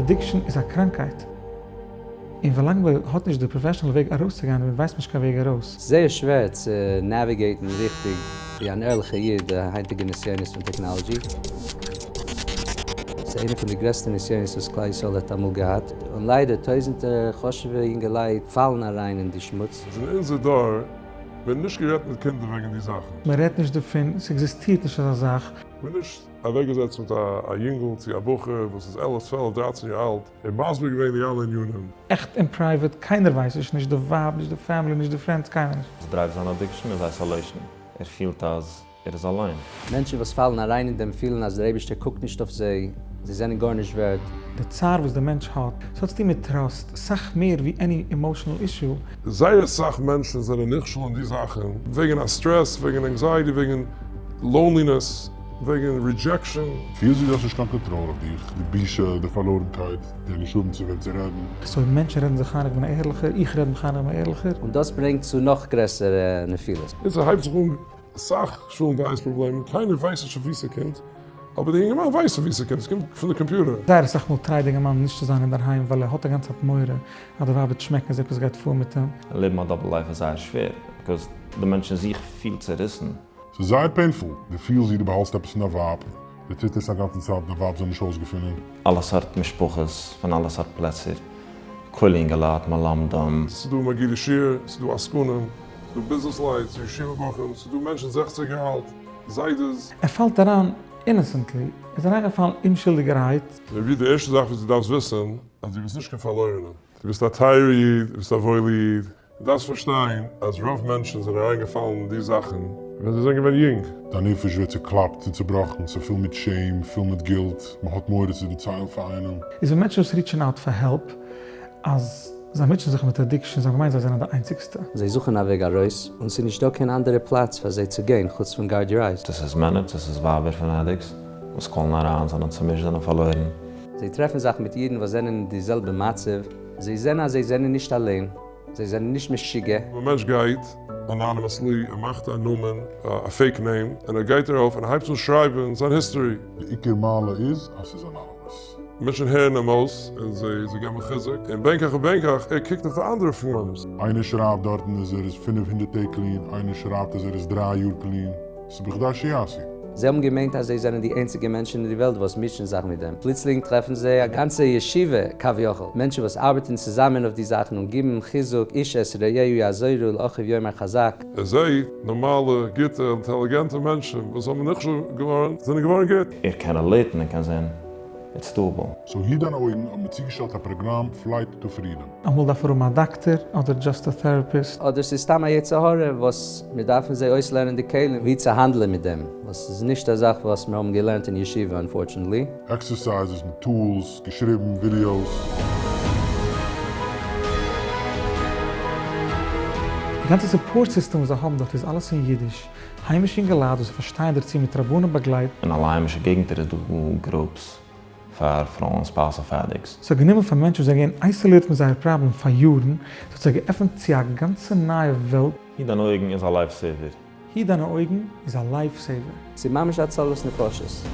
Addiction איז א קראנקייט. און ווילאנג מען האט נישט די professional וועג ארויסצוגיין דערמיט ווייסט מען נישט קיין וועג ארויס. זייער שווער צו navigate ן ריכטיג ווי אן ערליכע איד די היינטיגע נסיונות פון technology. ס'איז איינע פון די גרעסטע נסיונות וואס כלל ישראל האט אמאל געהאט, און ליידער טויזענטער חשוב'ע יונגעלייט פאלן אריין אין די שמוץ. אין אונזער דור ווערט נישט גערעדט מיט קינדער וועגן די זאכן. מען רעדט נישט דערפון, ס'עקזיסטירט נישט אזא זאך. מען נישט אוועקגעזעצט מיט א יונגל צו א בחור וואס איז 11 12 דרייצן יאר אלט און מסביר געווען די אלע ענינים. עכט אין private, קיינער ווייסט נישט, נישט די ווייב, נישט די family, נישט די friends, קיינער נישט. וואס drive ט זיין addiction איז isolation, ער פילט אז ער איז אליין. מענטשן וואס פאלן אריין אין דעם פילן אז דער אייבערשטער קוקט נישט אויף זיי, זיי זענען גארנישט ווערד. די צער וואס די מענטש האט, ס'האט צוטון מיט trust, סאך מער ווי any emotional issue. זייער סאך מענטשן זענען נכשל אין די זאכן, וועגן א סטרעס, וועגן anxiety, וועגן loneliness, וועגן rejection. פילסט ווי דו האסט נישט קיין קאנטראל אויף דיך, די בושה, די פארלוירנקייט, די נישט האבן צו וועם צו רעדן. So מענטשן רעדן זיך איין איך בין א ערליכער, איך רעד מיך איין איך בין א ערליכער. און דאס ברענגט צו נאך גרעסערע נפילות. און ס'הייבט זיך אן אסאך שלום בית פראבלעמען, קיינער ווייסט נישט פון וואו ס'קומט, אבער די אינגערמאן ווייסט פון וואו ס'קומט, ס'קומט פון די קאמפיוטער. זייער אסאך מאל try ט די אינגערמאן נישט צו זיין אינדערהיים ווייל ער האט א גאנצע צייט מורא אז די ווייב וועט שמעקן אז עפעס גייט פאר מיט אים. לעבן א double life איז זייער שווער, because די מענטש אין זיך פילט צעריסן. ס'איז זייער painful, דו פילסט ווי דו באהאלסט עפעס פון דיין ווייב, דו ציטערסט א גאנצן צייט דיין ווייב זאל נישט אויסגעפינען. אלע סארט משפחות, פון אלע סארט פלעצער, כולל אינגעלייט, מלמדים. ס'איז דא מגידי שיעור, ס'איז דא עסקנים, ס'איז דא ביזנעס לייט, ס'איז ישיבה בחורים, ס'איז דא מענטשן זעכציג יאר אלט, זיידעס. ער פאלט אריין innocently, ער איז אריינגעפאלן אומשולדיגערהייט. רבי, די ערשטע זאך וואס דו דארפסט וויסן, אז דו ביסט נישט קיין פארלוירענער, דו ביסט א טייערע איד, דו ביסט א וואוילע איד, דו דארפסט פארשטיין אז רוב מענטשן זענען אריינגעפאלן אין די זאכן ווען זיי זענען געווען יונג. דיין נפש ווערט צוקלאפט און צובראכן, ס'איז פול מיט shame, פול מיט guilt, מען האט מורא צו דערציילן פאר איינעם. איז ווען מענטשן וואס reach ן out פאר help אז זיי מוטשען זיך מיט addiction, זיי האבן געמיינט זיי זענען די איינציגסטע. זיי זוכן א וועג ארויס, און ס'איז נישט דא קיין אנדערע פלאץ פאר זיי צו גיין חוץ פון Guard Your Eyes. צו ס'איז מענער צו ס'איז ווייבער פון addicts וואס call ן אריין, זענען צומישט, זענען פארלוירן. זיי טרעפן זיך מיט אידן וואס זענען אין די זעלבע מצב, זיי זעען אז זיי זענען נישט אליין, זיי זענען נישט משוגע. א מענטש גייט anonymously, ער מאכט א נאמען, א fake name, און ער גייט ארויף און הייבט אן שרייבן זיין history. די עיקר מעלה איז אז ס'איז anonymous. מענטשן הערן אים אויס און זיי געבן חיזוק, און בין כך ובין כך, ער קוקט אויף אנדערע forums. איינער שרייבט דארטן אז ער איז 500 טעג clean, איינער שרייבט אז ער איז דריי יאר clean. ס'איז בכדי שיעשו. זיי האבן געמיינט אז זיי זענען די איינציגע מענטשן אין די וועלט וואס מישן זיך מיט דעם. פלוצלינג טרעפן זיי א גאנצע ישיבה כביכול, מענטשן וואס ארבעטן צוזאמען אויף די זאכן און גיבן חיזוק איש את רעהו יעזורו ולאחיו יאמר חזק. ער זעהט נארמאלע, גוטע, אינטעליגענטע מענטשן וואס האבן נכשל געווארן, זענען געווארן גוט. ער קען relate ן און קען זעהן it's doable. So היט דיינע אויגן האבן מיר צוגעשטעלט א פראגראם Flight to Freedom. אמאל דארף ער האבן א דאקטער אדער just א therapist. אדער ס'איז סתם א יצר הרע וואס מיר דארפן זיי אויסלערנען די כלים ווי צו האנדלען מיט דעם, וואס איז נישט א זאך וואס מיר האבן געלערנט אין ישיבה unfortunately. Exercises מיט tools, געשריבן, ווידיאוס. די גאנצע support system וואס זיי האבן דארט איז אלעס אין אידיש, היימישע אינגעלייט וואס פארשטייען דערצו מיט רבנים באגלייט. אין אלע היימישע געגנטער איז דא groups פאר פרויען spouse of addicts. ס'האט גענומען פאר מענטשן וואס זענען געווען אייסאלירט מיט זייער פראבלעם פאר יארן, ס'האט זיי געעפנט צו א גאנצע נייע וועלט. היט דיינע אויגן איז א life saver. היט דיינע אויגן איז א life saver. ס'איז ממש הצלת נפשות.